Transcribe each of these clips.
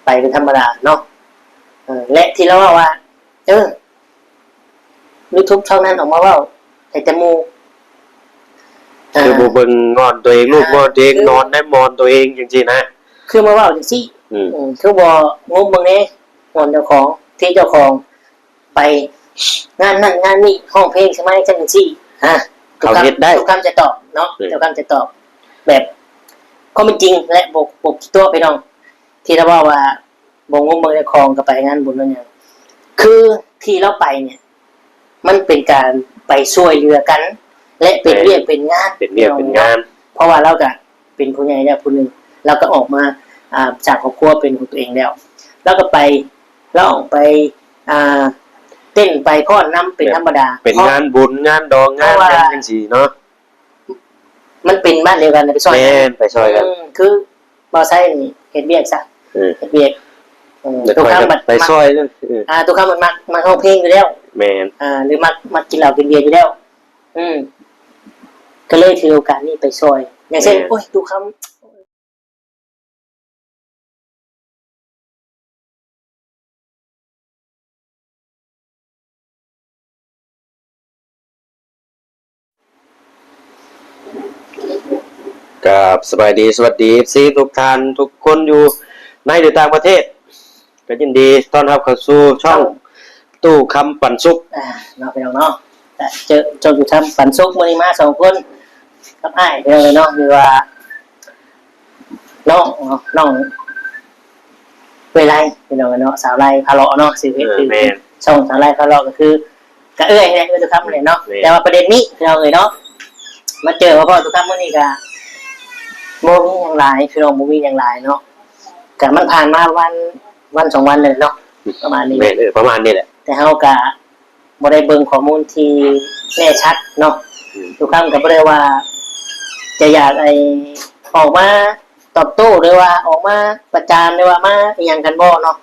ໄປເປັນທຳມະດາເນາະ. ເອີ ແລະທີ່ລາວເວົ້າວ່າ ເອີ ຢູທູບຊ່ອງນັ້ນອອກມາເວົ້າໃຫ້ແຕ່ໝູ່ ເອີ ຄືບໍ່ເບິ່ງງອນຕົວເອງ ລູບງອນຕົວເອງ ອ່າ ນອນໃນໝອນຕົວເອງຈັ່ງຊີ້ນະ ຄືມາເວົ້າຈັ່ງຊີ້ ອືມ ເອີ ຄືບໍ່ງົມເບິ່ງແດ່ງອນເຈົ້າຂອງ ທີ່ເຈົ້າຂອງ ໄປງານນັ້ນງານນີ້ ຮ້ອງເພງໃຊ່ໄໝ ຈັ່ງຊີ້ ອ່າ ເຂົາເຮັດໄດ້ ທຸກຄຳຈະຕອບເນາະ ເອີ ທຸກຄຳຈະຕອບແບບຄວາມເປັນຈິງ ແລະ ບໍ່ ບໍ່ຂີ້ຕົວະ ພີ່ນ້ອງ ທີ່ລາວເວົ້າວ່າບໍ່ງົມເບິ່ງເຈົ້າຂອງ ກໍໄປງານບຸນງານຫຍັງ ຄືທີ່ລາວໄປນີ້ ມັນເປັນການໄປຊ່ວຍເຫຼືອກັນ ແລະ ເປັນວຽກເປັນງານ ເປັນວຽກເປັນງານ ເພາະວ່າລາວກໍ ເປັນຜູ້ໃຫຍ່ແລ້ວຜູ້ໜຶ່ງ ລາວກໍອອກມາ ອ່າ ສ້າງຄອບຄົວເປັນຂອງຕົວເອງແລ້ວ ລາວກໍໄປ ລາວອອກໄປ ອ່າ ເຕັ້ນໄປຟ້ອນນຳເປັນທຳມະດາ ເປັນງານບຸນງານດອງງານຫຍັງຈັ່ງຊີ້ເນາະ ມັນເປັນບ້ານດຽວກັນ ໄປຊ່ອຍ ແມ່ນ ໄປຊ່ອຍກັນ ອືມ ຄືບ່າວໄຊນີ້ເຮັດວຽກຊະ ເອີ ເຮັດວຽກ ເອີ ແລ້ວຂ້ອຍກໍໄປຊ່ອຍ ເອີ ອ່າ ຕຸຄຳມັນມັກ ມັກຮ້ອງເພງຢູ່ແລ້ວ ແມ່ນ ອ່າ ຫຼືມັກ ມັກກິນເຫຼົ້າກິນເບຍຢູ່ແລ້ວ ອືມ ກໍເລີຍຖືໂອກາດນີ້ໄປຊ່ອຍ ຢ່າງເຊັ່ນ ແມ່ນ ໂອ້ຍ ຕຸຄຳ ກາບສະບາຍດີ ສະຫວັດດີ ເອັຟຊີ ທຸກທ່ານທຸກຄົນ ຢູ່ໃນ ຫຼື ຕ່າງປະເທດ. ກໍຍິນດີຕ້ອນຮັບເຂົ້າສູ່ຊ່ອງ ເຈົ້າ ຕູ້ຄຳປັນສຸກ ອ່າ ເນາະ ພີ່ນ້ອງເນາະ ເຈີ ເຈົ້າຕູ້ຄຳປັນສຸກ ມື້ນີ້ມາສອງຄົນກັບອ້າຍ ພີ່ນ້ອງເອີຍເນາະ ຫຼືວ່ານ້ອງເນາະ ນ້ອງເວີຍໄລ ພີ່ນ້ອງເອີຍເນາະ ສາວໄລພາເລາະເນາະ ຊື່ເພຈ ເອີ ຊື່ເພຈ ແມ່ນ ຊ່ອງສາວໄລພາເລາະ ກໍຄື ກະເອື້ອຍແຫຼະ ເອື້ອຍຕຸຄຳແຫຼະເນາະ ແມ່ນ ແຕ່ວ່າປະເດັນນີ້ ພີ່ນ້ອງເອີຍເນາະ ມາເຈີມາພໍ້ຕຸຄຳມື້ນີ້ກະບໍ່ມີຫຍັງຫຼາຍ ພີ່ນ້ອງ ບໍ່ມີຫຍັງຫຼາຍເນາະ ກະມັນຜ່ານມາວັນ ວັນສອງວັນແລ້ວເນາະ ປະມານນີ້ ແມ່ນ ເອີ ປະມານນີ້ແຫຼະ ແຕ່ເຮົາກະບໍ່ໄດ້ເບິ່ງຂໍ້ມູນທີ່ແນ່ຊັດເນາະ ອືມ ຕຸຄຳກະບໍ່ໄດ້ວ່າຈະຢາກ ໄອ້ ອອກມາຕອບໂຕ້ ຫຼືວ່າອອກມາປະຈານ ຫຼືວ່າມາອີ່ຫຍັງກັນບໍ່ເນາະ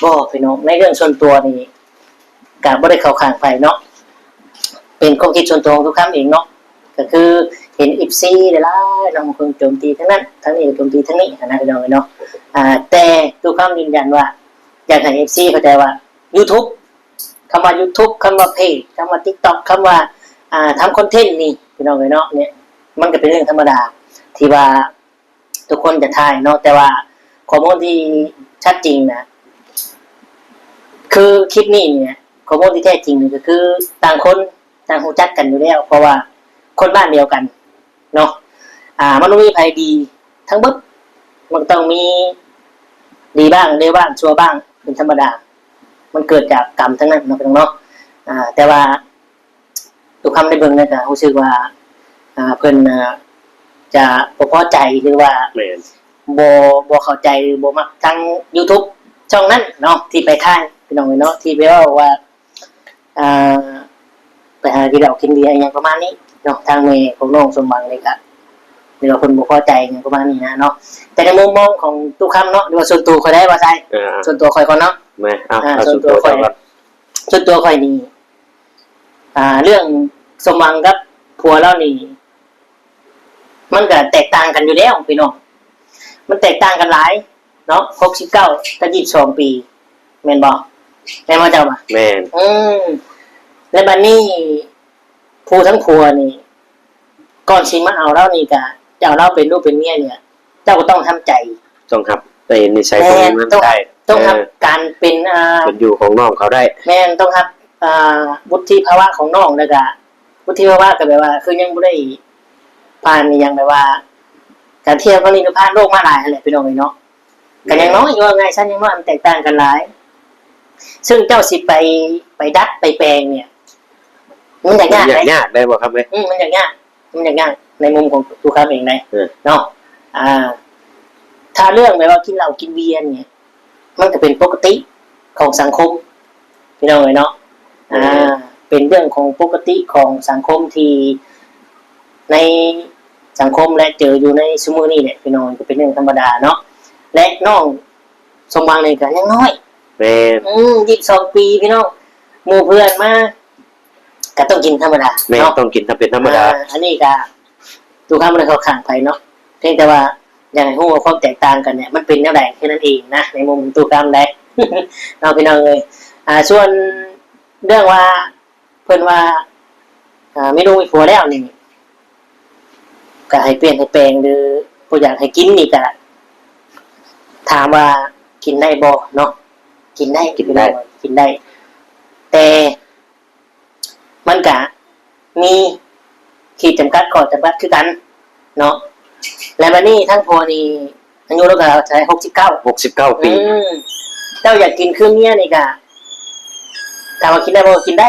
ບໍ່ ພີ່ນ້ອງ ໃນເລື່ອງສ່ວນຕົວນີ້ ກະບໍ່ໄດ້ເຂົ້າຂ້າງໃຜເນາະ ເປັນຄວາມຄິດສ່ວນຕົວຂອງຕຸຄຳເອງເນາະ ກະຄືເຫັນເອັຟຊີຫຼາຍໆເນາະ ບາງຄົນໂຈມຕີທາງນັ້ນທາງນີ້ ໂຈມຕີທາງນີ້ຫັ້ນນະ ພີ່ນ້ອງເອີຍເນາະ ອ່າ ແຕ່ຕຸຄຳຢືນຢັນວ່າ ຢາກໃຫ້ເອັຟຊີເຂົ້າໃຈວ່າຢູທູບ ຄຳວ່າຢູທູບ ຄຳວ່າເພຈ ຄຳວ່າຕິກຕັອກ ຄຳວ່າ ອ່າ ທຳຄອນເທັນນີ້ ພີ່ນ້ອງເອີຍເນາະ ນີ້ມັນກະເປັນເລື່ອງທຳມະດາ ທີ່ວ່າ ທຸກຄົນຈະຖ່າຍເນາະ ແຕ່ວ່າຂໍ້ມູນທີ່ຊັດຈິງນະ ຄືຄລິບນີ້ນີ້ນະ ຂໍ້ມູນທີ່ແທ້ຈິງນີ້ກໍຄືຕ່າງຄົນຕ່າງຮູ້ຈັກກັນຢູ່ແລ້ວ ເພາະວ່າຄົນບ້ານດຽວກັນເນາະ ອ່າ ມັນບໍ່ມີໃຜດີທັງເບິດ ມັນກໍຕ້ອງມີດີບ້າງ ເລວບ້າງ ຊົ່ວບ້າງ ເປັນທຳມະດາ ມັນເກີດຈາກກຳທັງນັ້ນເນາະ ພີ່ນ້ອງເນາະ ອ່າ ແຕ່ວ່າ ຕຸຄຳໄດ້ເບິ່ງແລ້ວກະຮູ້ສຶກວ່າ ອ່າ ເພິ່ນ ອ່າ ຈະບໍ່ພໍໃຈ ຫຼືວ່າ ແມ່ນ ບໍ່ ບໍ່ເຂົ້າໃຈ ຫຼືບໍ່ມັກທາງຢູທູບຊ່ອງນັ້ນເນາະ ທີ່ໄປຖ່າຍ ພີ່ນ້ອງເອີຍເນາະ ທີ່ໄປເວົ້າວ່າ ອ່າ ໄປຫາກິນເຫຼົ້າກິນເບຍອີ່ຫຍັງປະມານນີ້ເນາະ ທາງແມ່ຂອງນ້ອງສົມຫວັງນີ້ກະ ຫຼືວ່າເພິ່ນບໍ່ພໍໃຈຫຍັງປະມານນີ້ນະເນາະ ແຕ່ໃນມຸມມອງຂອງຕຸຄຳເນາະ ຫຼືວ່າສ່ວນຕົວຂ້ອຍໄດ້ວ່າໃສ່ ເອີ ສ່ວນຕົວຂ້ອຍກ່ອນເນາະ ແມ່ນ ເອົາ ອ່າ ເອົາ ສ່ວນຕົວຂ້ອຍກ່ອນ ສ່ວນຕົວຂ້ອຍນີ້ ອ່າ ເລື່ອງສົມຫວັງກັບຜົວລາວນີ້ ມັນກະແຕກຕ່າງກັນຢູ່ແລ້ວພີ່ນ້ອງ ມັນແຕກຕ່າງກັນຫຼາຍເນາະ ຫົກສິບເກົ້າກັບຊາວສອງປີ ແມ່ນບໍ່? ແມ່ນບໍ່ເຈົ້າວ່າ? ແມ່ນ ອືມ ແລະບາດນີ້ຜູ້ທັງຜົວນີ້ ກ່ອນຊິມາເອົາລາວນີ້ກະ ຈະເອົາລາວເປັນລູກເປັນເມຍນີ້ ເຈົ້າກໍຕ້ອງທຳໃຈ ຕ້ອງຮັບໃນນິໄສຂອງມັນ ແມ່ນ ຕ້ອງຮັບ ເອີ ຕ້ອງຮັບການເປັນ ອ່າ ເປັນຢູ່ຂອງນ້ອງເຂົາໄດ້ ແມ່ນ ຕ້ອງຮັບ ອ່າ ວຸດທິພາວະຂອງນ້ອງ ແລ້ວກະ ວຸດທິພາວະກໍແບບວ່າ ຄືຍັງບໍ່ໄດ້ຜ່ານອີ່ຫຍັງ ແບບວ່າການທ່ຽວຄັ້ງນີ້ກໍຜ່ານໂລກມາຫຼາຍຫັ້ນແຫຼະ ພີ່ນ້ອງເອີຍເນາະ ກໍຍັງນ້ອຍ ເວົ້າງ່າຍຊະ ຍັງນ້ອຍ ມັນແຕກຕ່າງກັນຫຼາຍ ຊຶ່ງເຈົ້າຊິໄປ ໄປດັດໄປແປງນີ້ ມັນຍາກ ມັນຍາກ ຍາກ ຍາກໄດ້ບໍ່ຄັບເອີຍ? ອືມ ມັນຍາກ ຍາກ ມັນຍາກ ຍາກ ໃນມຸມຂອງຕຸຄຳເອງໄດ໋ ເອີ ເນາະ ອ່າ ຖ້າເລື່ອງແບບວ່າກິນເຫຼົ້າກິນເບຍນີ້ ມັນກໍເປັນປົກກະຕິຂອງສັງຄົມ ພີ່ນ້ອງເອີຍເນາະ ເອີ ອ່າ ເປັນເລື່ອງຂອງປົກກະຕິຂອງສັງຄົມທີ່ໃນສັງຄົມ ແລະ ເຈີຢູ່ໃນຊຸມື້ນີ້ແຫຼະ ພີ່ນ້ອງ ກໍເປັນເລື່ອງທຳມະດາເນາະ ແລະ ນ້ອງສົມຫວັງນີ້ກໍຍັງນ້ອຍ ແມ່ນ ອືມ ຊາວສອງປີ ພີ່ນ້ອງ ໝູ່ເພື່ອນມາ ກໍຕ້ອງກິນທຳມະດາ ແມ່ນ ເນາະ ຕ້ອງກິນທຳເປັນທຳມະດາ ອ່າ ອັນນີ້ກໍ ຕຸຄຳບໍ່ໄດ້ເຂົ້າຂ້າງໃຜເນາະ ພຽງແຕ່ວ່າ ຢາກໃຫ້ຮູ້ວ່າຄວາມແຕກຕ່າງກັນເນຍ ມັນເປັນແນວໃດແຄ່ນັ້ນເອງນະ ໃນມຸມຕູ້ຄຳໄດ໋ ເນາະ ພີ່ນ້ອງເອີຍ. ອ່າ ສ່ວນເລື່ອງວ່າ ເພິ່ນວ່າ ອ່າ ມີລູກມີຜົວແລ້ວນີ້ ກະໃຫ້ປ່ຽນໃຫ້ແປງ ຫຼື ບໍ່ຢາກໃຫ້ກິນນີ້ກະ ຖາມວ່າກິນໄດ້ບໍ່ເນາະ? ກິນໄດ້ ກິນໄດ້ ກິນໄດ້ ແຕ່ ມັນກະມີຂີດຈຳກັດ ຂໍ້ຈຳກັດຄືກັນເນາະ. ແລະ ບັດນີ້ທາງຜົວນີ້ອາຍຸລາວກະເທົ່າໃດ? ຫົກສິບເກົ້າ ຫົກສິບເກົ້າປີ. ອືມ ເຈົ້າຢາກກິນຄືເມຍນີ້ກະ ຖາມວ່າກິນໄດ້ບໍ່? ກິນໄດ້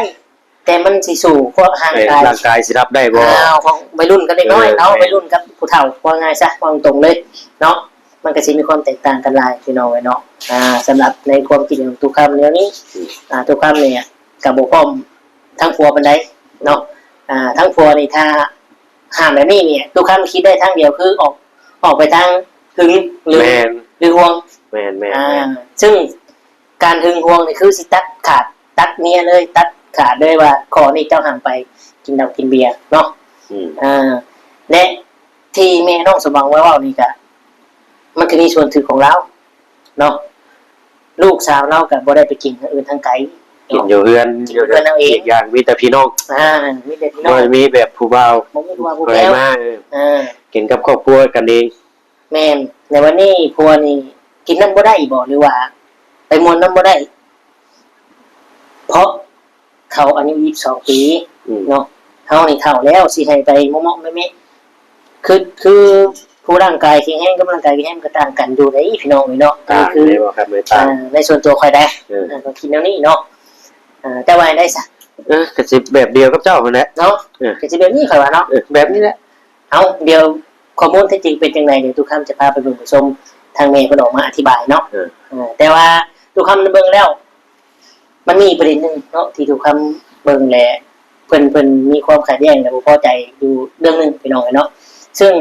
ແຕ່ມັນຊິສູ້ພວກຮ່າງກາຍ ເອີ ຮ່າງກາຍຊິຮັບໄດ້ບໍ່? ອ້າວ ຂອງໄວລຸ້ນກັບເດັກນ້ອຍເນາະ ເອີ ໄວລຸ້ນກັບຜູ້ເຖົ້າ ເວົ້າງ່າຍຊະ ເວົ້າຕົງເລີຍເນາະ. ມັນກະຊິມີຄວາມແຕກຕ່າງກັນຫຼາຍ ພີ່ນ້ອງເອີຍເນາະ. ອ່າ ສຳລັບໃນຄວາມຄິດຂອງຕູ້ຄຳແນວນີ້ ອືມ ອ່າ ຕູ້ຄຳນີ້ກະບໍ່ພ້ອມທາງຜົວປານໃດເນາະ. ອ່າ ທາງຜົວນີ້ຖ້າຫ້າມແບບນີ້ນີ້ ຕູ້ຄຳຄິດໄດ້ທາງດຽວຄືອອກ ອອກໄປທາງຫຶງ ຫຼື ແມ່ນ ຫຼືຫວງ. ແມ່ນໆໆ ອ່າ ຊຶ່ງ ການຫຶງຫວງນີ້ຄືຊິຕັດຂາດ ຕັດເມຍເລີຍ ຕັດຂາດເລີຍວ່າ ຂໍ້ນີ້ເຈົ້າຫ້າມໄປກິນເຫຼົ້າກິນເບຍເນາະ. ອືມ ອ່າ ແລະ ທີ່ແມ່ນ້ອງສົມຫວັງເວົ້ານີ້ກະ ມັນກະມີສ່ວນຖືກຂອງລາວເນາະ. ລູກສາວລາວກະບໍ່ໄດ້ໄປກິນທາງອື່ນທາງໄກ ກິນຢູ່ເຮືອນ ຢູ່ເຮືອນເຮົາເອງ. ອີກຢ່າງມີແຕ່ພີ່ນ້ອງ ອ່າ ມີແຕ່ພີ່ນ້ອງ ບໍ່ມີແບບຜູ້ບ່າວ ບໍ່ມີຜູ້ບ່າວຜູ້ແພ້ວມາ ເອີ ເອີ ກິນກັບຄອບຄົວກັນເອງ. ແມ່ນ ໃນວັນນີ້ຜົວນີ້ກິນນຳບໍ່ໄດ້ບໍ ຫຼືວ່າໄປມ່ວນນຳບໍ່ໄດ້ ເພາະເຂົາອາຍຸຊາວສອງປີ ອືມ ເນາະ. ເຮົານີ້ເຖົ້າແລ້ວ ຊິໃຫ້ໄປເມາະໆແມະໆ ຄື ຄືຜູ້ຮ່າງກາຍແຂງແຮງກັບຮ່າງກາຍແຂງແຮງມັນກະຕ່າງກັນຢູ່ເດ້ ພີ່ນ້ອງເອີຍເນາະ. ຕ່າງ ຄື ເດ້ບໍ່ຄັບ ມັນຕ່າງ ອ່າ ໃນສ່ວນຕົວຂ້ອຍໄດ໋ ເອີ ຂ້ອຍຄິດແນວນີ້ເນາະ. ອ່າ ແຕ່ວ່າໃດຊະ ເອີ ກະຊິແບບດຽວກັບເຈົ້າຫັ້ນແຫຼະເນາະ ເອີ ກະຊິແບບນີ້ຂ້ອຍວ່າເນາະ ເອີ ແບບນີ້ແຫຼະ. ເອົາ ດຽວຂໍ້ມູນແທ້ຈິງເປັນຈັ່ງໃດ ດຽວຕູ້ຄຳຈະພາໄປເບິ່ງໄປຊົມ ທາງແມ່ເພິ່ນອອກມາອະທິບາຍເນາະ. ເອີ ເອີ ແຕ່ວ່າຕູ້ຄຳເບິ່ງແລ້ວ ມັນມີປະເດັນໜຶ່ງເນາະ ທີ່ຕູ້ຄຳເບິ່ງແລ້ວ ເພິ່ນ ເພິ່ນມີຄວາມຂັດແຍ່ງ ແລະ ບໍ່ພໍໃຈຢູ່ເລື່ອງໜຶ່ງ ພີ່ນ້ອງເອີຍເນາະ. ຊຶ່ງ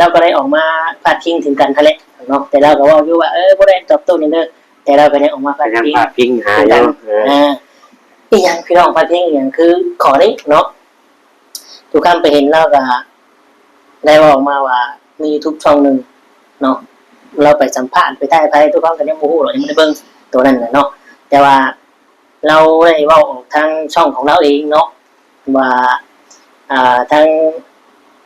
ລາວກະໄດ້ອອກມາພາດພິງເຖິງກັນຫັ້ນແຫຼະເນາະ ແຕ່ລາວກະເວົ້າຢູ່ວ່າ ເອີ ບໍ່ໄດ້ຕອບໂຕ້ຫຍັງເດີ ແຕ່ລາວກະຍັງອອກມາພາດພິງ ພາດພິງຫາຢູ່ ເອີ ອ່າ ອີ່ຫຍັງ ພີ່ນ້ອງ ພາດພິງອີ່ຫຍັງ ຄືຂໍ້ນີ້ເນາະ. ຕູ້ຄຳໄປເຫັນລາວກະໄດ້ເວົ້າອອກມາວ່າມີຢູທູບຊ່ອງໜຶ່ງເນາະ ລາວໄປສຳພາດໄປຖ່າຍໃຜ ຕູ້ຄຳກະຍັງບໍ່ຮູ້ດອກ ຍັງບໍ່ໄດ້ເບິ່ງໂຕນັ້ນນະເນາະ. ແຕ່ວ່າລາວໄດ້ເວົ້າອອກທາງຊ່ອງຂອງລາວເອງເນາະ ວ່າ ອ່າ ທາງ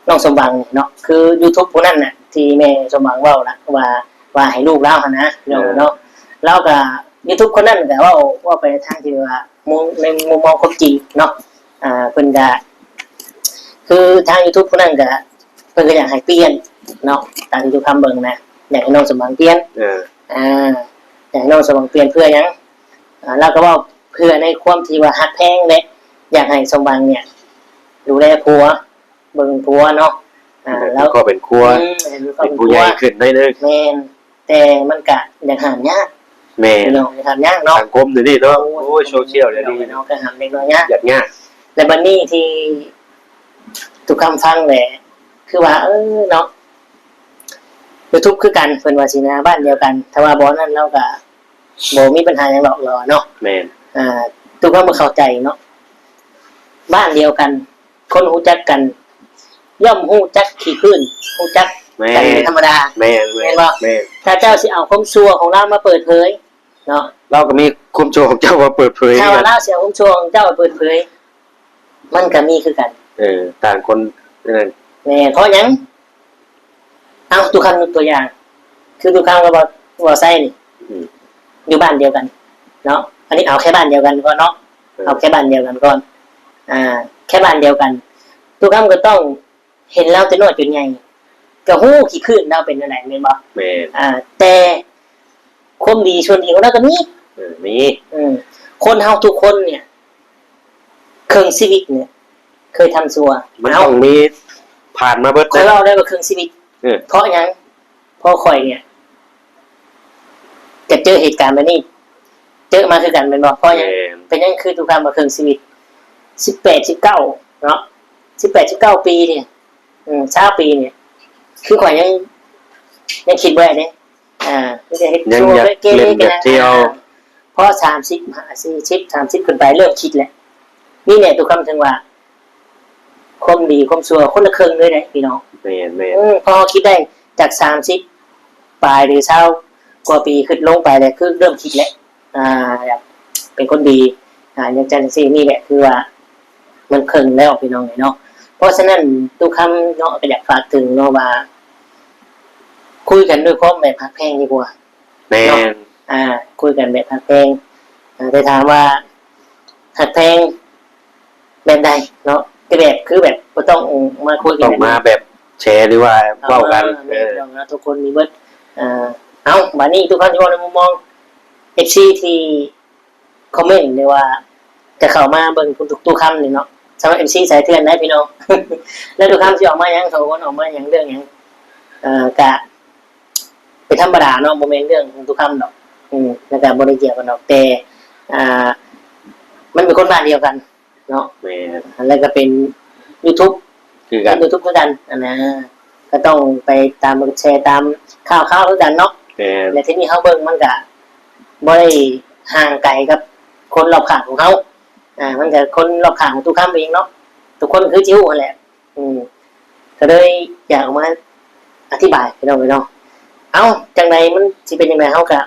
ນ້ອງສົມຫວັງເນາະ ຄືຢູທູບຜູ້ນັ້ນນະ ທີ່ແມ່ສົມຫວັງເວົ້າລະ ວ່າ ວ່າໃຫ້ລູກລາວຫັ້ນນະ ພີ່ນ້ອງເນາະ. ລາວກະ ຢູທູບຄົນນັ້ນກະເວົ້າ ເວົ້າໄປໃນທາງທີ່ວ່າ ມຸມ ໃນມຸມມອງຄວາມຈິງເນາະ. ອ່າ ເພິ່ນກະ ຄືທາງຢູທູບຜູ້ນັ້ນກະ ເພິ່ນກະຢາກໃຫ້ປ່ຽນເນາະ ຕາມທີ່ຕູ້ຄຳເບິ່ງນະ ຢາກໃຫ້ນ້ອງສົມຫວັງປ່ຽນ ເອີ ອ່າ ຢາກໃຫ້ນ້ອງສົມຫວັງປ່ຽນເພື່ອຫຍັງ? ອ່າ ລາວກະເວົ້າເພື່ອໃນຄວາມທີ່ວ່າຮັກແພງ ແລະ ຢາກໃຫ້ສົມຫວັງເນຍ ດູແລຜົວ ເບິ່ງຜົວເນາະ ອ່າ ເປັນຄອບເປັນຄົວ ອືມ ເປັນຜູ້ໃຫຍ່ຂຶ້ນໜ້ອຍໜຶ່ງ ແມ່ນ ແຕ່ມັນກະຍັງຫ້າມຍາກ ແມ່ນ ພີ່ນ້ອງ ຍັງຫ້າມຍາກເນາະ ສັງຄົມດຽວນີ້ເນາະ ໂອ້ຍ ໂອ້ຍ ໂຊຊຽວດຽວນີ້ເນາະ ກະຫ້າມເດັກນ້ອຍຍາກ ຍາກ ແລະ ບັດນີ້ທີ່ຕູ້ຄຳຟັງແຫຼະ ຄືວ່າ ເອີ ເນາະ ຢູທູບຄືກັນ ເພິ່ນວ່າຊີ້ນະ ບ້ານດຽວກັນ ຖ້າວ່າບໍ່ນັ້ນລາວກະບໍ່ມີບັນຫາຫຍັງດອກ ລາວວ່າເນາະ ແມ່ນ ອ່າ ຕູ້ຄຳບໍ່ເຂົ້າໃຈເນາະ ບ້ານດຽວກັນ ຄົນຮູ້ຈັກກັນ ຍ່ອມຮູ້ຈັກຂີ້ພື້ນ ຮູ້ຈັກກັນເປັນທຳມະດາ ແມ່ນ ແມ່ນ ແມ່ນບໍ່? ແມ່ນ ຖ້າເຈົ້າຊິເອົາຄວາມຊົ່ວຂອງລາວມາເປີດເຜີຍເນາະ ລາວກະມີຄວາມຊົ່ວຂອງເຈົ້າມາເປີດເຜີຍ ຖ້າວ່າລາວຊິເອົາຄວາມຊົ່ວຂອງເຈົ້າມາເປີດເຜີຍ ມັນກະມີຄືກັນ ເອີ ຕ່າງຄົນນັ້ນ ແມ່ນ ເພາະຫຍັງ? ເອົາ ຕູ້ຄຳຍົກຕົວຢ່າງ ຄືຕູ້ຄຳກັບ ເວົ້າ ເວົ້າໄຊນີ້ ອືມ ຢູ່ບ້ານດຽວກັນເນາະ ອັນນີ້ເອົາແຄ່ບ້ານດຽວກັນກ່ອນເນາະ ເອີ ເອົາແຄ່ບ້ານດຽວກັນກ່ອນ ອ່າ ແຄ່ບ້ານດຽວກັນ ຕູ້ຄຳກະຕ້ອງເຫັນລາວແຕ່ນ້ອຍຈົນໃຫຍ່ ກະຮູ້ຂີ້ພື້ນລາວເປັນແນວໃດແມ່ນບໍ່? ແມ່ນ ອ່າ ແຕ່ຄວາມດີສ່ວນດີຂອງລາວກະມີ ເອີ ມີ ອືມ ຄົນເຮົາທຸກຄົນເນຍ ເຄິ່ງຊີວິດເນຍ ເຄີຍທຳຊົ່ວ ມັນຕ້ອງມີຜ່ານມາເບິດ ຂ້ອຍເວົ້າໄດ້ວ່າເຄິ່ງຊີວິດ ເອີ ເພາະຫຍັງ? ເພາະຂ້ອຍເນຍ ກະເຈີເຫດການແບບນີ້ ເຈີມາຄືກັນແມ່ນບໍ່? ເພາະຫຍັງ? ແມ່ນ ເປັນຫຍັງຄືຕູ້ຄຳວ່າເຄິ່ງຊີວິດ? ສິບແປດ ສິບເກົ້າເນາະ ສິບແປດ ສິບເກົ້າປີນີ້ ອືມ ຊາວປີນີ້ ຄືຂ້ອຍຍັງ ຍັງຄິດບໍ່ໄດ້ເດ້ ອ່າ ມີແຕ່ເຮັດ ຍັງຢາກ ເກເລ ເຫຼັ້ນ ຢາກທ່ຽວ ອ່າ ເພາະສາມສິບ ຫ້າ ສີ່ສິບ ສາມສິບຂຶ້ນໄປເລີ່ມຄິດແຫຼະ ນີ້ແຫຼະ ຕູ້ຄຳເຖິງວ່າ ຄວາມດີຄວາມຊົ່ວຄົນລະເຄິ່ງເລີຍເດ້ພີ່ນ້ອງ ແມ່ນໆ ເອີ ເພາະເຮົາຄິດໄດ້ ຈາກສາມສິບປາຍ ຫຼື ຊາວກວ່າປີ ຂຶ້ນລົງໄປແລ້ວ ຄືເລີ່ມຄິດແລ້ວ ອ່າ ຢາກເປັນຄົນດີ ອ່າ ຫຍັງຈັ່ງຊີ້ ນີ້ແຫຼະ ຄືວ່າມັນເຄິ່ງແລ້ວ ພີ່ນ້ອງເອີຍເນາະ. ເພາະສະນັ້ນ ຕຸຄຳເນາະ ກໍຢາກຝາກເຖິງເນາະວ່າ ຄຸຍກັນດ້ວຍຄວາມແບບຮັກແພງດີກວ່າ ແມ່ນ ເນາະ ອ່າ ຄຸຍກັນແບບຮັກແພງ ອ່າ ແຕ່ຖາມວ່າຮັກແພງແບບໃດເນາະ ແຕ່ແບບ ຄືແບບບໍ່ຕ້ອງມາຄຸຍກັນ ຕ້ອງມາແບບແຊ ຫຼືວ່າເວົ້າກັນ ເອີ ແມ່ນ ເນາະ ທຸກຄົນມີເບິດ ອ່າ ເອົ້າ ບາດນີ້ ຕຸຄຳຊິເວົ້າໃນມຸມມອງ ເອັຟຊີ ທີ່ ຄອມເມັນ ຫຼືວ່າຈະເຂົ້າມາເບິ່ງທຸກໆຄຳນີ້ເນາະ. ສຳລັບ ເອັຟຊີ ສາຍເຖື່ອນໄດ໋ພີ່ນ້ອງ ແລ້ວຕຸຄຳຊິອອກມາຫຍັງ ສອງຄົນອອກມາຫຍັງ ເລື່ອງຫຍັງ ເອີ ກະເປັນທຳມະດາເນາະ ບໍ່ແມ່ນເລື່ອງຂອງຕຸຄຳດອກ ອືມ ແລ້ວກະບໍ່ໄດ້ກ່ຽວກັນດອກ ແຕ່ ອ່າ ມັນເປັນຄົນບ້ານດຽວກັນ ເນາະ ແມ່ນ ແລ້ວກໍເປັນຢູທູບ ຄືກັນ ເປັນຢູທູບຄືກັນ ອັນນະ ກໍຕ້ອງໄປຕາມແຊຕາມຂ່າວໆຄືກັນເນາະ ແມ່ນ ແລະ ທີ່ນີ້ເຮົາເບິ່ງມັນກະບໍ່ໄດ້ຫ່າງໄກກັບຄົນລອບຂ້າງຂອງເຮົາ ອ່າ ມັນກະຄົນລອບຂ້າງຂອງຕຸຄຳເອງເນາະ ທຸກຄົນຄືຊິຮູ້ຫັ້ນແຫຼະ ອືມ ກໍເລີຍຢາກອອກມາອະທິບາຍພີ່ນ້ອງເອີຍເນາະ. ເອົ້າ ຈັ່ງໃດມັນຊິເປັນຈັ່ງໃດ ເຮົາກໍ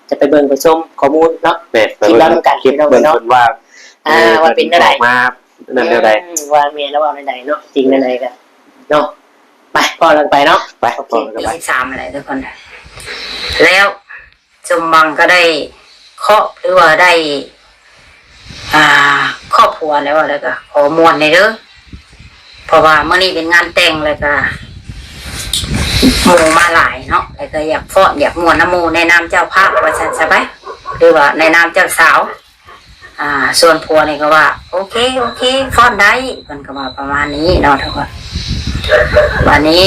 ຈະໄປເບິ່ງໄປຊົມຂໍ້ມູນເນາະ ແມ່ນ ໄປເບິ່ງ ຄລິບລຳນຳກັນ ຄລິບ ພີ່ນ້ອງເອີຍເນາະ ເບິ່ງເພິ່ນວ່າ ອ່າ ເອີ ວ່າເປັນແນວໃດ ອອກມານັ້ນແນວໃດ ອືມ ວ່າແມ່ນລາວເວົ້າແນວໃດເນາະ ຈິງແນວໃດກໍເນາະ ໄປ ພໍ້ກັນໄປເນາະ ໄປ ໂອເຄ ພໍ້ກັນໄປ ທີສິບສາມ ແລ້ວທຸກຄົນ ແລ້ວ ສົມຫວັງກໍໄດ້ຄອບ ຫຼືວ່າໄດ້ ອ່າ ຄອບຄົວແລ້ວ ແລ້ວກໍຂໍມ່ວນແດ່ເດີ ເພາະວ່າມື້ນີ້ເປັນງານແຕ່ງ ແລ້ວກໍໝູ່ມາຫຼາຍເນາະ ແລ້ວກໍຢາກຟ້ອນຢາກມ່ວນນຳໝູ່ ໃນນາມເຈົ້າພາບວ່າຊັ້ນຊະໄປ ຫຼືວ່າໃນນາມເຈົ້າສາວ ອ່າ ສ່ວນຜົວນີ້ກໍວ່າ ໂອເຄ ໂອເຄ ຟ້ອນໄດ້ ເພິ່ນກໍວ່າປະມານນີ້ເນາະທຸກຄົນ. ບາດນີ້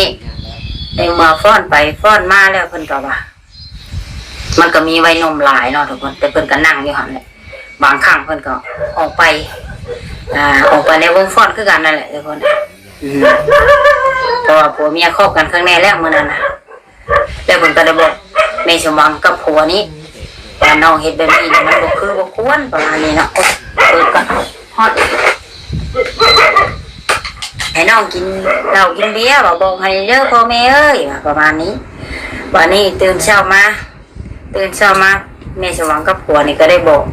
ໃນເມື່ອຟ້ອນໄປຟ້ອນມາແລ້ວ ເພິ່ນກໍວ່າ ມັນກໍມີໄວໜຸ່ມຫຼາຍເນາະທຸກຄົນ ແຕ່ເພິ່ນກໍນັ່ງຢູ່ຫັ້ນແຫຼະ ບາງຄັ້ງເພິ່ນກໍອອກໄປ ອ່າ ອອກໄປໃນວົງຟ້ອນຄືກັນນັ້ນແຫຼະທຸກຄົນ ອືມ ເພາະວ່າຜົວເມຍຄອບກັນຄັ້ງແນ່ແລ້ວມື້ນັ້ນນະ ແລ້ວເພິ່ນກໍໄດ້ບອກແມ່ສົມຫວັງກັບຜົວນີ້ວ່າ ນ້ອງເຮັດແບບນີ້ມັນບໍ່ຄືບໍ່ຄວນ ປະມານນີ້ເນາະ ເອີ ກໍຮອດ ໃຫ້ນ້ອງກິນເຫຼົ້າກິນເບຍ ວ່າບອກໃຫ້ເດີພໍ່ແມ່ເອີຍ ວ່າປະມານນີ້. ບາດນີ້ຕື່ນເຊົ້າມາ ຕື່ນເຊົ້າມາ ແມ່ສະຫວ່າງກັບຜົວນີ້ກໍໄດ້ບອກ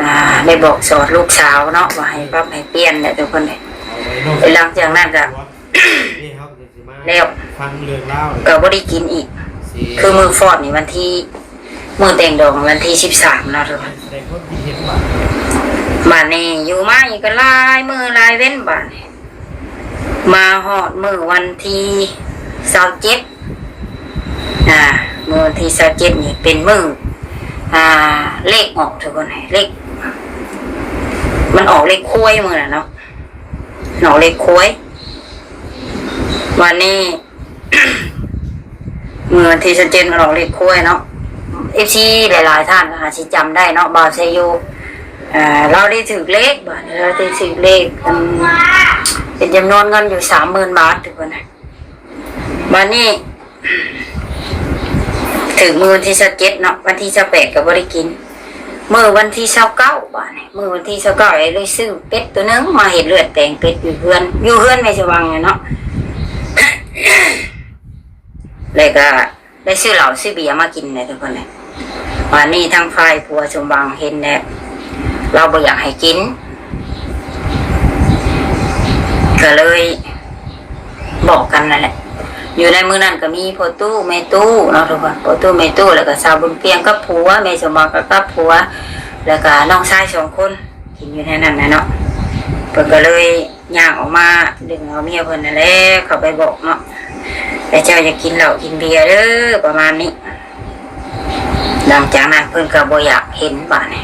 ອ່າ ໄດ້ບອກສອນລູກສາວເນາະ ວ່າໃຫ້ປັບໃຫ້ປ່ຽນແຫຼະທຸກຄົນເອີຍ. ຫຼັງຈາກນັ້ນກໍແລ້ວ ກໍບໍ່ໄດ້ກິນອີກ ຄືມື້ຟ້ອນນີ້ວັນທີ ມື້ແຕ່ງດອງວັນທີສິບສາມເນາະທຸກຄົນ. ບາດນີ້ຢູ່ມາອີກກໍຫຼາຍມື້ຫຼາຍເວັນ ບາດນີ້ມາຮອດມື້ວັນທີຊາວເຈັດ ອ່າ ມື້ວັນທີຊາວເຈັດນີ້ເປັນມື້ ອ່າ ເລກອອກທຸກຄົນ ເລກ ມັນອອກເລກຄວາຍມື້ນັ້ນເນາະ ອອກເລກຄວາຍ ບາດນີ້ ມື້ວັນທີຊາວເຈັດມັນອອກເລກຄວາຍເນາະ ເອັຟຊີຫຼາຍໆທ່ານກໍອາດຊິຈຳໄດ້ເນາະ ບ່າວໄຊໂຍ ເອີ ລາວໄດ້ຖືກເລກ ບາດນີ້ລາວໄດ້ຖືກເລກ ເປັນຈຳນວນເງິນຢູ່ສາມໝື່ນບາດທຸກຄົນ. ບາດນີ້ຖືກມື້ວັນທີຊາວເຈັດເນາະ ວັນທີຊາວແປດກໍບໍ່ໄດ້ກິນ ມື້ວັນທີຊາວເກົ້າ ບາດນີ້ມື້ວັນທີຊາວເກົ້າເລີຍຊື້ເປັດໂຕໜຶ່ງມາເຮັດເລືອດແປງເປັດຢູ່ເຮືອນ ຢູ່ເຮືອນແມ່ສະຫວ່າງເນາະ ແລ້ວກໍ ໄດ້ຊື້ເຫຼົ້າຊື້ເບຍມາກິນແຫຼະທຸກຄົນເອີຍ. ບາດນີ້ທາງຝ່າຍຜົວສົມຫວັງເຫັນແລ້ວ ລາວບໍ່ຢາກໃຫ້ກິນ ກໍເລີຍບອກກັນນັ້ນແຫຼະ. ຢູ່ໃນມື້ນັ້ນກໍມີພໍ່ຕູ້ແມ່ຕູ້ເນາະທຸກຄົນ ພໍ່ຕູ້ແມ່ຕູ້ ແລ້ວກໍສາວບຸນພຽງກັບຜົວ ແມ່ສົມຫວັງກໍກັບຜົວ ແລ້ວກໍນ້ອງຊາຍສອງຄົນ ກິນຢູ່ໃນນັ້ນແຫຼະເນາະ. ເພິ່ນກໍເລີຍຍ່າງອອກມາດຶງເອົາເມຍເພິ່ນນັ້ນແຫຼະເຂົ້າໄປບອກເນາະ ແຕ່ເຈົ້າຢ່າກິນເຫຼົ້າກິນເບຍເດີ ປະມານນີ້. ຫຼັງຈາກນັ້ນເພິ່ນກໍບໍ່ຢາກເຫັນບາດນີ້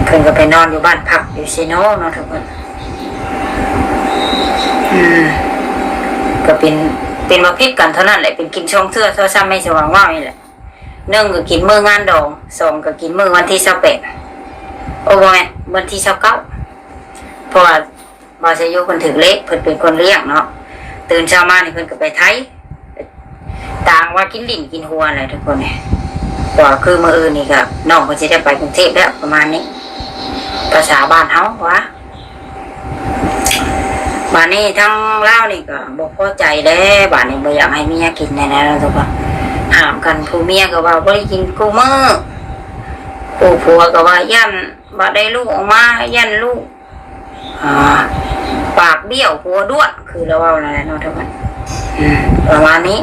ເພິ່ນກໍໄປນອນຢູ່ບ້ານພັກຢູ່ເຊໂນເນາະທຸກຄົນ. ອືມ ກໍເປັນ ເປັນວ່າຜິດກັນເທົ່ານັ້ນແຫຼະ ເປັນກິນສອງເທື່ອ ເທົ່າຊ້ຳແມ່ສະຫວ່າງເວົ້ານີ້ແຫຼະ. ໜຶ່ງກໍກິນມື້ງານດອງ ສອງກໍກິນມື້ວັນທີຊາວແປດ ໂອ້ ບໍ່ແມ່ນ ວັນທີຊາວເກົ້າ ເພາະວ່າບ່າວໄຊໂຍເພິ່ນຖືກເລກ ເພິ່ນເປັນຄົນລ້ຽງເນາະ. ຕື່ນເຊົ້າມານີ້ເພິ່ນກໍໄປໄທ ຕ່າງວ່າກິນດິ້ນກິນຫົວແຫຼະທຸກຄົນເອີຍ. ເພາະວ່າຄືມື້ອື່ນນີ້ກໍນ້ອງເພິ່ນຊິໄດ້ໄປກຸງເທບແລ້ວ ປະມານນີ້ ພາສາບ້ານເຮົາວ່າ ບາດນີ້ທາງລາວນີ້ກໍບໍ່ພໍໃຈແລ້ວ ບາດນີ້ບໍ່ຢາກໃຫ້ເມຍກິນແນວໃດເນາະທຸກຄົນ ຫ້າມກັນ. ຜູ້ເມຍກໍວ່າບໍ່ໄດ້ກິນຄູ່ມື້ ຜູ້ຜົວກໍວ່າຢ້ານ ບາດໃດລູກອອກມາ ຢ້ານລູກ ອ່າ ປາກບ້ຽວ ຜົວດ້ວນ ຄືລາວເວົ້ານັ້ນແຫຼະເນາະທຸກຄົນ ອືມ ປະມານນີ້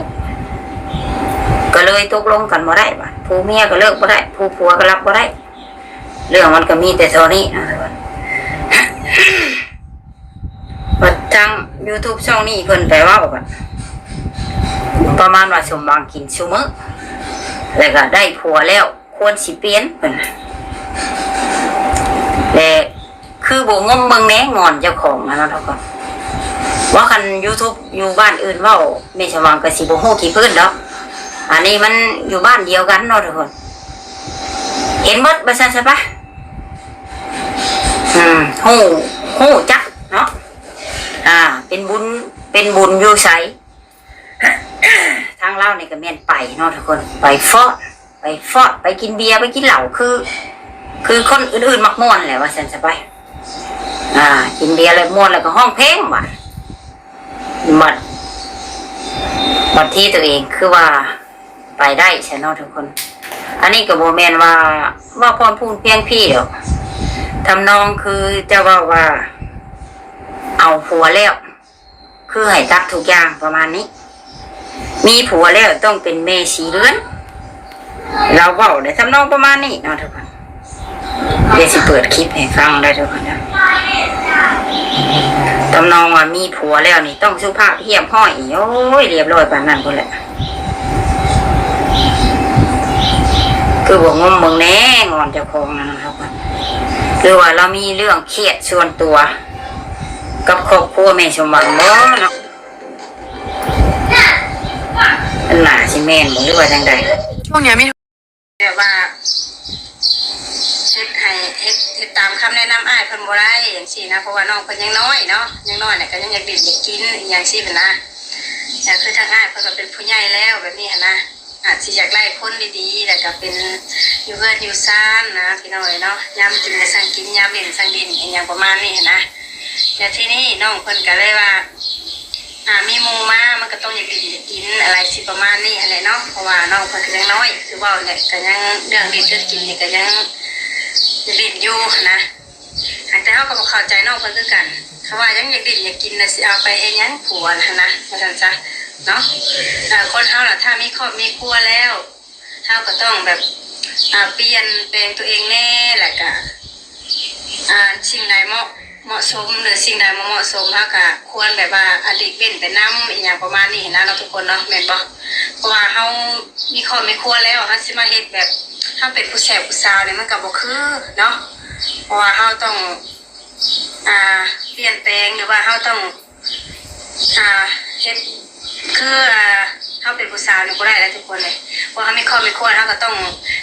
ກໍເລີຍຕົກລົງກັນບໍ່ໄດ້ ບາດຜູ້ເມຍກໍເລີກບໍ່ໄດ້ ຜູ້ຜົວກໍຮັບບໍ່ໄດ້ ເລື່ອງມັນກໍມີແຕ່ເທົ່ານີ້ເນາະທຸກຄົນ. ບັດທາງ YouTube ຊ່ອງນີ້ເພິ່ນໄປເວົ້າກັນ ປະມານວ່າ ສົມຫວັງກິນຊຸມື້ ແລ້ວກໍໄດ້ຜົວແລ້ວ ຄວນຊິປ່ຽນເພິ່ນ ແລະ ຄືບໍ່ງົມເບິ່ງແນງອນເຈົ້າຂອງຫັ້ນນະ ເຂົາກໍວ່າ ຄັນ YouTube ຢູ່ບ້ານອື່ນເວົ້າ ແມ່ສະຫວ່າງກໍຊິບໍ່ຮູ້ຂີ້ພື້ນດອກ ອັນນີ້ມັນຢູ່ບ້ານດຽວກັນເນາະທຸກຄົນ ເຫັນໝົດວ່າຊັ້ນຊະປະ ອືມ ຮູ້ ຮູ້ຈັກເນາະ ອ່າ ເປັນບຸນ ເປັນບຸນຢູ່ໃສ ທາງລາວນີ້ກໍແມ່ນໄປເນາະທຸກຄົນ ໄປຟອດ ໄປຟອດ ໄປກິນເບຍ ໄປກິນເຫຼົ້າ ຄື ຄືຄົນອື່ນໆມັກມ່ວນແຫຼະ ວ່າຊັ້ນຊະໄປ ອ່າ ກິນເບຍແລ້ວມ່ວນ ແລ້ວກໍຮ້ອງເພງ ບາດ ບັດ ບັດທີຕົວເອງຄືວ່າ ໄປໄດ້ຊະເນາະທຸກຄົນ. ອັນນີ້ກໍບໍ່ແມ່ນວ່າເວົ້າພ້ອມພູນພຽງພີ້ດອກ ທຳນອງຄືເຈົ້າເວົ້າວ່າ ເອົາຜົວແລ້ວ ຄືໃຫ້ຕັດທຸກຢ່າງປະມານນີ້ ມີຜົວແລ້ວຕ້ອງເປັນແມ່ສີ່ເດືອນ ລາວເວົ້າໄດ້ທຳນອງປະມານນີ້ເນາະທຸກຄົນ. ດຽວຊິເປີດຄລິບໃຫ້ຟັງໄດ້ທຸກຄົນເດີ ທຳນອງວ່າມີຜົວແລ້ວນີ້ຕ້ອງສຸພາບຮຽບຮ້ອຍ ໂອ້ຍ ຮຽບຮ້ອຍປານນັ້ນພຸ້ນແຫຼະ ຄືບໍ່ງົມເບິ່ງແນງອນເຈົ້າຂອງນັ້ນເນາະທຸກຄົນ ຫຼືວ່າລາວມີເລື່ອງຄຽດສ່ວນຕົວກັບຄອບຄົວແມ່ສົມຫວັງບໍ່ເນາະ ມັນໜ້າຊິແມ່ນບໍ່ ຫຼືວ່າຈັ່ງໃດ? ຊ່ວງนี้มี ແບບວ່າເຮັດໃຫ້ ເຮັດ ເຮັດຕາມຄຳແນະນຳອ້າຍເພິ່ນບໍ່ໄດ້ຈັ່ງຊີ້ນະ ເພາະວ່ານ້ອງເພິ່ນຍັງນ້ອຍເນາະ ຍັງນ້ອຍແລ້ວກໍຍັງຢາກຫຼິ້ນຢາກກິນອີ່ຫຍັງຊີ້ຫັ້ນນະ ແຕ່ຄືທາງອ້າຍເພິ່ນກໍເປັນຜູ້ໃຫຍ່ແລ້ວແບບນີ້ຫັ້ນນະ ອາດຊິຢາກໄດ້ຄົນດີໆ ແລ້ວກໍເປັນຢູ່ເຮືອນຢູ່ຊານນະ ພີ່ນ້ອງເອີຍເນາະ ຍາມກິນກໍຊ່າງກິນ ຍາມຫຼິ້ນຊ່າງຫຼິ້ນ ອີ່ຫຍັງປະມານນີ້ຫັ້ນນະ. ແລ້ວທີນີ້ນ້ອງເພິ່ນກໍເລີຍວ່າ ອ່າ ມີໝູ່ມາ ມັນກໍຕ້ອງຢາກຫຼິ້ນຢາກກິນ ອະໄລຊິປະມານນີ້ຫັ້ນແຫຼະເນາະ ເພາະວ່ານ້ອງເພິ່ນກໍຍັງນ້ອຍ ຄືເວົ້າແຫຼະ ກໍຍັງເລື່ອງຫຼິ້ນເລື່ອງກິນນີ້ກໍຍັງຢາກຫຼິ້ນຢູ່ຫັ້ນນະ ແຕ່ເຮົາກໍບໍ່ເຂົ້າໃຈນ້ອງເພິ່ນຄືກັນ ຄຳວ່າຍັງຢາກຫຼິ້ນຢາກກິນນະ ຊິເອົາໄປເຮັດຫຍັງຜົວຫັ້ນນະ ວ່າຊັ້ນຊະເນາະ. ເອີ ຄົນເຮົາລະ ຖ້າມີຄອບມີຄົວແລ້ວ ເຮົາກໍຕ້ອງແບບ ອ່າ ປ່ຽນແປງຕົວເອງແດ່ ແລ້ວກະ ອ່າ ສິ່ງໃດເໝາະ ເໝາະສົມ ຫຼືສິ່ງໃດບໍ່ເໝາະສົມ ເຮົາກະຄວນແບບວ່າ ອາ ຫຼີກເວັ້ນໄປນຳ ອີ່ຫຍັງປະມານນີ້ຫັ້ນນະເນາະ ທຸກຄົນເນາະ ແມ່ນບໍ່? ເພາະວ່າເຮົາມີຄອບມີຄົວແລ້ວ ເຮົາຊິມາເຮັດແບບ ເຮົາເປັນຜູ້ແຊວຜູ້ສາວນີ້ ມັນກະບໍ່ຄືເນາະ ເພາະວ່າເຮົາຕ້ອງ ອ່າ ປ່ຽນແປງ ຫຼືວ່າເຮົາຕ້ອງ ອ່າ ເຮັດ ຄື ອ່າ ເຮົາເປັນຜູ້ສາວນີ້ບໍ່ໄດ້ແລ້ວທຸກຄົນເອີຍ ເພາະເຮົາມີຄອບມີຄົວ ເຮົາກໍຕ້ອງ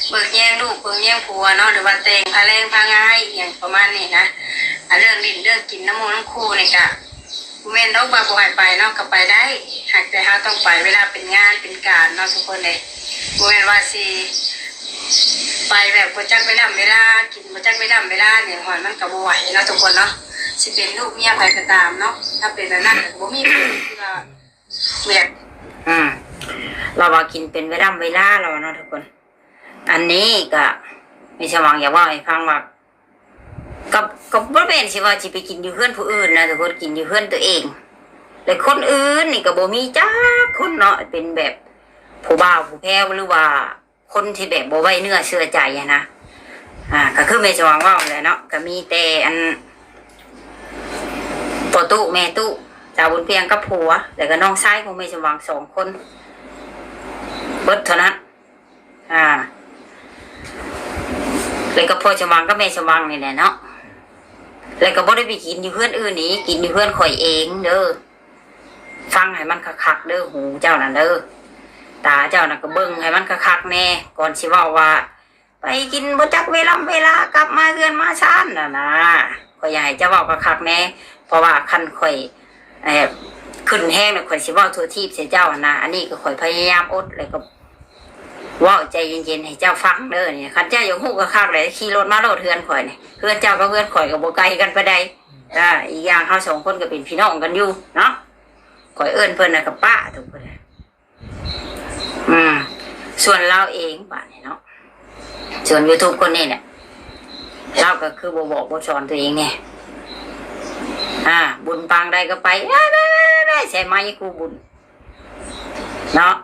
ເບິ່ງແຍງລູກເບິ່ງແຍງຜົວເນາະ ຫຼືວ່າແຕ່ງພາແລງພາງາຍ ອີ່ຫຍັງປະມານນີ້ນະ. ອ່າ ເລື່ອງຫຼິ້ນເລື່ອງກິນນຳໝູ່ນຳຄູ່ນີ້ກະບໍ່ແມ່ນດອກວ່າບໍ່ໃຫ້ໄປເນາະ ກໍໄປໄດ້ ຫາກແຕ່ເຮົາຕ້ອງໄປເວລາເປັນງານເປັນການເນາະທຸກຄົນເອີຍ ບໍ່ແມ່ນວ່າຊິໄປແບບບໍ່ຈັກເວລາເວລາ ກິນບໍ່ຈັກເວລາເວລານີ້ ໂຫຍ ມັນກໍບໍ່ໄຫວເນາະທຸກຄົນເນາະ ຊິເປັນລູກເມຍໃຜກໍຕາມເນາະ ຖ້າເປັນແບບນັ້ນກໍບໍ່ມີຜູ້ທີ່ວ່າ ແບບ ອືມ ລາວວ່າກິນເປັນເວລາເວລາລາວວ່າເນາະທຸກຄົນ. ອັນນີ້ກະມີສະຫວ່າງຢາກເວົ້າໃຫ້ຟັງວ່າ ກໍ ກໍບໍ່ແມ່ນຊິວ່າຊິໄປກິນຢູ່ເຮືອນຜູ້ອື່ນນະທຸກຄົນ ກິນຢູ່ເຮືອນຕົວເອງ ແລະຄົນອື່ນນີ້ກໍບໍ່ມີຈັກຄົນເນາະ ເປັນແບບຜູ້ບ່າວຜູ້ແພ້ວ ຫຼືວ່າ ຄົນທີ່ແບບບໍ່ໄວ້ເນື້ອເຊື່ອໃຈຫັ້ນນະ ອ່າ ກໍຄືແມ່ສະຫວ່າງເວົ້າແຫຼະເນາະ ກໍມີແຕ່ອັນ ພໍ່ຕູ້ ແມ່ຕູ້ ສາວບຸນພຽງກັບຜົວ ແລ້ວກໍນ້ອງຊາຍຂອງແມ່ສະຫວ່າງສອງຄົນ ເບິດເທົ່ານັ້ນ ອ່າ ແລ້ວກໍພໍ່ສະຫວ່າງກັບແມ່ສະຫວ່າງນີ້ແຫຼະເນາະ ແລ້ວກໍບໍ່ໄດ້ໄປກິນຢູ່ເຮືອນອື່ນອີກ ກິນຢູ່ເຮືອນຂ້ອຍເອງເດີ. ຟັງໃຫ້ມັນຄັກໆເດີ ຫູເຈົ້ານັ້ນເດີ ຕາເຈົ້ານັ້ນກໍເບິ່ງໃຫ້ມັນຄັກໆແດ່ ກ່ອນຊິເວົ້າວ່າ ໄປກິນບໍ່ຈັກເວລາເວລາ ກັບມາເຮືອນມາຊານຫັ້ນນະ. ຂ້ອຍຢາກໃຫ້ເຈົ້າເວົ້າຄັກໆແດ່ ເພາະວ່າຄັນຂ້ອຍ ເອີ ຂຶ້ນແຮງແລ້ວ ຂ້ອຍຊິເວົ້າທົ່ວທີບໃສ່ເຈົ້າຫັ້ນນະ. ອັນນີ້ກໍຂ້ອຍພະຍາຍາມອົດ ແລ້ວກໍເວົ້າໃຈເຢັນໆໃຫ້ເຈົ້າຟັງເດີ. ນີ້ ຄັນເຈົ້າຢາກຮູ້ຄັກໆແລ້ວ ຂີ່ລົດມາໂລດເຮືອນຂ້ອຍນີ້ ເຮືອນເຈົ້າກັບເຮືອນຂ້ອຍກໍບໍ່ໄກກັນປານໃດ. ອ່າ ອີກຢ່າງເຮົາສອງຄົນກໍເປັນພີ່ນ້ອງກັນຢູ່ເນາະ ຂ້ອຍເອີ້ນເພິ່ນນະກໍປ້າທຸກຄົນ ອືມ ສ່ວນລາວເອງບາດນີ້ເນາະ ສ່ວນ YouTube ຄົນນີ້ແຫຼະ ລາວກໍຄືບໍ່ບອກບໍ່ສອນຕົວເອງແດ່ ອ່າ ບຸນປາງໃດກໍໄປ ໄປໆໆໆ ໃສ່ໄມຄູບຸນເນາະ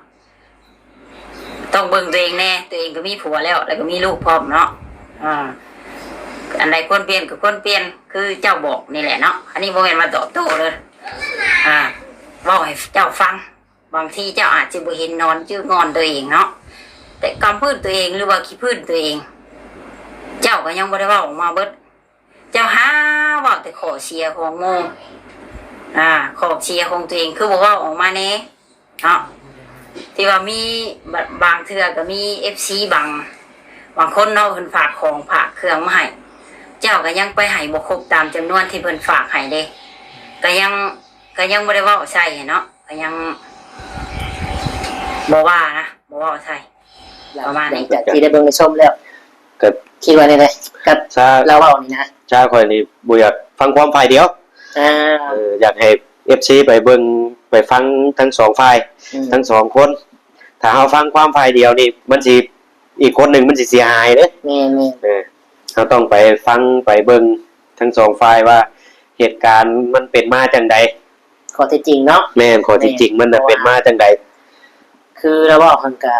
ຕ້ອງເບິ່ງຕົວເອງແດ່ ຕົວເອງກໍມີຜົວແລ້ວ ແລ້ວກໍມີລູກພ້ອມເນາະ ອ່າ ອັນໃດຄວນປ່ຽນກໍຄວນປ່ຽນ ຄືເຈົ້າບອກນີ້ແຫຼະເນາະ ອັນນີ້ບໍ່ແມ່ນວ່າຕອບໂຕ້ເດີ້ ອ່າ ເວົ້າໃຫ້ເຈົ້າຟັງ ບາງທີເຈົ້າອາດຈະບໍ່ເຫັນໜອນຈື່ງອນຕົວເອງເນາະ ແຕ່ກຳພືດຕົວເອງ ຫຼືວ່າຂີ້ພື້ນຕົວເອງ ເຈົ້າກໍຍັງບໍ່ໄດ້ເວົ້າອອກມາເບິດ ເຈົ້າຫາເວົ້າແຕ່ຂໍ້ເສຍຂອງໝູ່ ອ່າ ຂໍ້ເສຍຂອງຕົວເອງຄືບໍ່ເວົ້າອອກມາແດ່ເນາະ ທີ່ວ່າມີ ບາ- ບາງເທື່ອກໍມີເອັຟຊີບາງ ບາງຄົນເນາະ ເພິ່ນຝາກຂອງຝາກເຄື່ອງມາໃຫ້ ເຈົ້າກໍຍັງໄປໃຫ້ບໍ່ຄົບຕາມຈຳນວນທີ່ເພິ່ນຝາກໃຫ້ເດ້ ກໍຍັງ ກໍຍັງບໍ່ໄດ້ເວົ້າໃສ່ເນາະ ກໍຍັງບໍ່ວ່ານະ ບໍ່ເວົ້າໃສ່ ປະມານນີ້ ຫຼັງຈາກທີ່ໄດ້ເບິ່ງໄດ້ຊົມແລ້ວ ກໍຄິດວ່າແນວໃດກັບ ຊາ ລາວເວົ້ານີ້ນະ? ຊາຂ້ອຍນີ້ບໍ່ຢາກຟັງຄວາມຝ່າຍດຽວ ອ່າ ເອີ ຢາກໃຫ້ເອັຟຊີໄປເບິ່ງໄປຟັງທັງສອງຝ່າຍ ອືມ ທັງສອງຄົນ ຖ້າເຮົາຟັງຄວາມຝ່າຍດຽວນີ້ ມັນຊິ ອີກຄົນໜຶ່ງມັນຊິເສຍຫາຍເດ້ ແມ່ນໆ ເອີ ເຮົາຕ້ອງໄປຟັງໄປເບິ່ງທັງສອງຝ່າຍວ່າເຫດການມັນເປັນມາຈັ່ງໃດ ຂໍ້ເທັດຈິງເນາະ ແມ່ນ ຂໍ້ເທັດຈິງມັນນະ ແມ່ນ ເປັນມາຈັ່ງໃດ ຄືລາວເວົ້າຫັ້ນກະ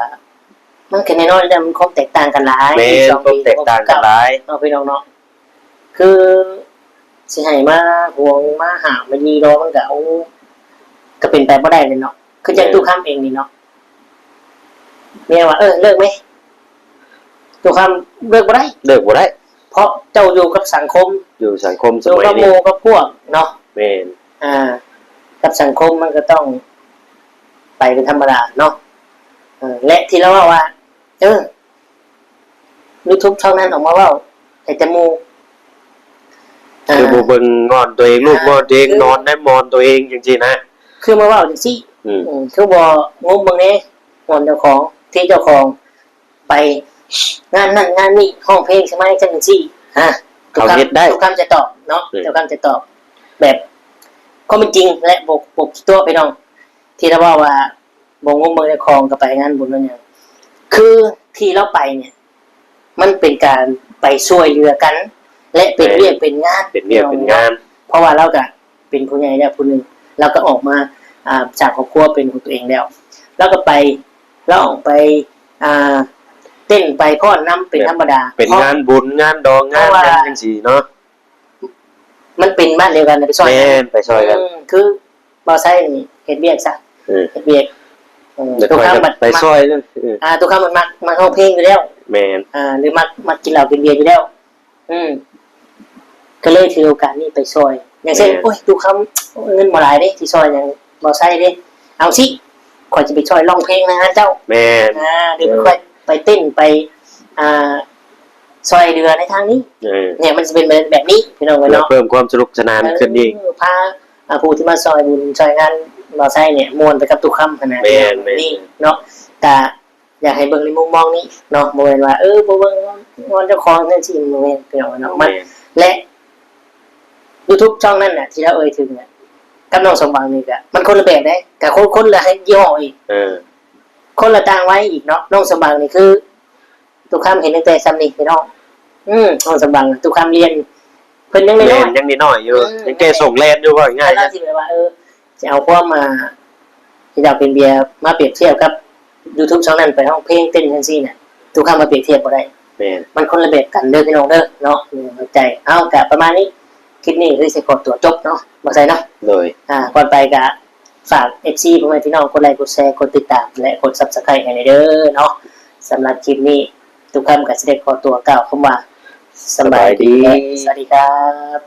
ມັນກະແນ່ນອນຢູ່ແລ້ວ ມັນຄວາມແຕກຕ່າງກັນຫຼາຍ ແມ່ນ ມີສອງ ຄວາມແຕກຕ່າງກັນຫຼາຍເນາະ ພີ່ນ້ອງເນາະ ຄືຊິໃຫ້ມາຫວງມາຫ້າມມາຢີລໍມັນກະ ໂອ້ ກະເປັນໄປບໍ່ໄດ້ແຫຼະເນາະ ຄືຈັ່ງ ແມ່ນ ຕູ້ຄຳເອງນີ້ເນາະ ເມຍວ່າ ເອີ ເລີກໄໝ? ຕູ້ຄຳ ເລີກບໍ່ໄດ້ ເລີກບໍ່ໄດ້ ເພາະເຈົ້າຢູ່ກັບສັງຄົມ ຢູ່ສັງຄົມສະໄໝນີ້ ຢູ່ກັບໝູ່ກັບພວກເນາະ ແມ່ນ ອ່າ ກັບສັງຄົມມັນກໍຕ້ອງໄປເປັນທຳມະດາເນາະ ເອີ ແລະ ທີ່ລາວເວົ້າວ່າ ເອີ ຢູທູບຊ່ອງນັ້ນອອກມາເວົ້າໃຫ້ແຕ່ໝູ່ ຄື ອ່າ ບໍ່ເບິ່ງງອນຕົວເອງ ລູບງອນຕົວເອງ ອ່າ ຄື ນອນໃນໝອນຕົວເອງຈັ່ງຊີ້ນະ ຄືມາເວົ້າຈັ່ງຊີ້ ອືມ ອືມ ຄືບໍ່ງົມເບິ່ງແດ່ ງອນເຈົ້າຂອງ ທີ່ເຈົ້າຂອງ ໄປງານນັ້ນງານນີ້ ຮ້ອງເພງໃສ່ໄມຈັ່ງຊີ້ ຮະ ເຂົາເຮັດໄດ້ ຕູ້ຄຳຈະຕອບເນາະ ເອີ ຕູ້ຄຳຈະຕອບແບບຄວາມເປັນຈິງ ແລະ ບໍ່ ບໍ່ຂີ້ຕົວະ ພີ່ນ້ອງ ທີ່ລາວເວົ້າວ່າບໍ່ງົມເບິ່ງເຈົ້າຂອງກໍໄປງານບຸນງານຫຍັງ ຄືທີ່ລາວໄປນີ້ ມັນເປັນການໄປຊ່ວຍເຫຼືອກັນ ແລະ ເປັນ ແມ່ນ ວຽກເປັນງານ ເປັນວຽກເປັນງານ ເພາະວ່າລາວກະ ເປັນຜູ້ໃຫຍ່ແລ້ວຜູ້ໜຶ່ງ ລາວກໍອອກມາ ອ່າ ສ້າງຄອບຄົວເປັນຂອງຕົວເອງແລ້ວ ລາວກໍໄປ ລາວອອກໄປ ອ່າ ເຕັ້ນໄປຟ້ອນນຳເປັນ ແບບ ທຳມະດາ ເປັນງານບຸນງານດອງງານຫຍັງຈັ່ງຊີ້ເນາະ ມັນເປັນບ້ານດຽວກັນ ໄປຊ່ອຍກັນ ແມ່ນ ໄປຊ່ອຍກັນ ອືມ ຄືບ່າວໄຊນີ້ເຮັດວຽກຊະ ເອີ ເຮັດວຽກ ເອີ ແລ້ວຂ້ອຍກໍໄປຊ່ອຍ ເອີ ອ່າ ຕຸຄຳມັນມັກ ມັກຮ້ອງເພງຢູ່ແລ້ວ ແມ່ນ ອ່າ ຫຼືມັກ ມັກກິນເຫຼົ້າກິນເບຍຢູ່ແລ້ວ ອືມ ກໍເລີຍຖືໂອກາດນີ້ໄປຊ່ອຍ ຢ່າງເຊັ່ນ ແມ່ນ ໂອ້ຍ ຕຸຄຳ ເງິນບໍ່ຫຼາຍເດ້ ຊິຊ່ອຍຫຍັງ ບໍ່ໃຊ້ເດ້ ເອົາຊິ ຂ້ອຍຈະໄປຊ່ອຍຮ້ອງເພງໃນງານເຈົ້າ ແມ່ນ ອ່າ ຫຼື ເອີ ຂ້ອຍໄປເຕັ້ນ ໄປ ອ່າ ຊ່ອຍເຫຼືອໃນທາງນີ້ ເອີ ເນຍ ມັນຊິເປັນແບບ ແບບນີ້ ພີ່ນ້ອງເອີຍເນາະ ເພື່ອເພີ່ມຄວາມສະໜຸກສະໜານ ເອີ ຂຶ້ນອີກ ພາ ອ່າ ຜູ້ທີ່ມາຊ່ອຍບຸນຊ່ອຍງານບໍ່ໃຊ້ເນຍ ມ່ວນໄປກັບຕຸຄຳຫັ້ນນະ ແມ່ນໆ ນີ້ເນາະ ກະ ຢາກໃຫ້ເບິ່ງໃນມຸມມອງນີ້ເນາະ ບໍ່ແມ່ນວ່າ ເອີ ບໍ່ເບິ່ງງອນເຈົ້າຂອງຈັ່ງຊີ້ ບໍ່ແມ່ນ ພີ່ນ້ອງເນາະ ມັນ ແມ່ນ ແລະ ຢູທູບຊ່ອງນັ້ນນະ ທີ່ລາວເອີ່ຍເຖິງນະ ກັບນ້ອງສົມຫວັງນີ້ກະ ມັນຄົນລະແບບເດ້ ກະຄົນ ຄົນລະຍີ່ຫໍ້ອີກ ເອີ ຄົນລະຕ່າງໄວອີກເນາະ ນ້ອງສົມຫວັງນີ້ຄື ຕຸຄຳເຫັນຕັ້ງແຕ່ຊ່ຳນີ້ ພີ່ນ້ອງ ອືມ ນ້ອງສົມຫວັງ ຕຸຄຳລຽນ ເພິ່ນຍັງນ້ອຍໆ ແມ່ນ ຍັງນ້ອຍໆຢູ່ ເອີ ຍັງແກ່ສົ່ງແລ່ນຢູ່ ເວົ້າງ່າຍໆ ລາວຊິແບບວ່າ ເອີ ຈະເອົາຄວາມ ອ່າ ທີ່ດາວເປັນເບຍມາປຽບທຽບກັບຢູທູບຊ່ອງນັ້ນ ໄປຮ້ອງເພງເຕັ້ນຈັ່ງຊີ້ນະ ຕຸຄຳມາປຽບທຽບບໍ່ໄດ້ ແມ່ນ ມັນຄົນລະແບບກັນເດີພີ່ນ້ອງເດີເນາະ ເຂົ້າໃຈ ເອົາ ກະປະມານນີ້ ຄລິບນີ້ຄືຊິຂໍຕົວຈົບເນາະ ບໍ່ໃສ່ເນາະ ໂດຍ ອ່າ ກ່ອນໄປກະຝາກເອັຟຊີ ພໍ່ແມ່ພີ່ນ້ອງ ກົດໄລ ກົດແຊ ກົດຕິດຕາມ ແລະ ກົດຊັບສະໄຄຣບ໌ໃຫ້ແດ່ເດີເນາະ ສຳລັບຄລິບນີ້ ຕຸຄຳກະຊິໄດ້ຂໍຕົວກ່າວຄຳວ່າ ສະບາຍດີ ສະບາຍດີ ແລະ ສະຫວັດດີຄັບ.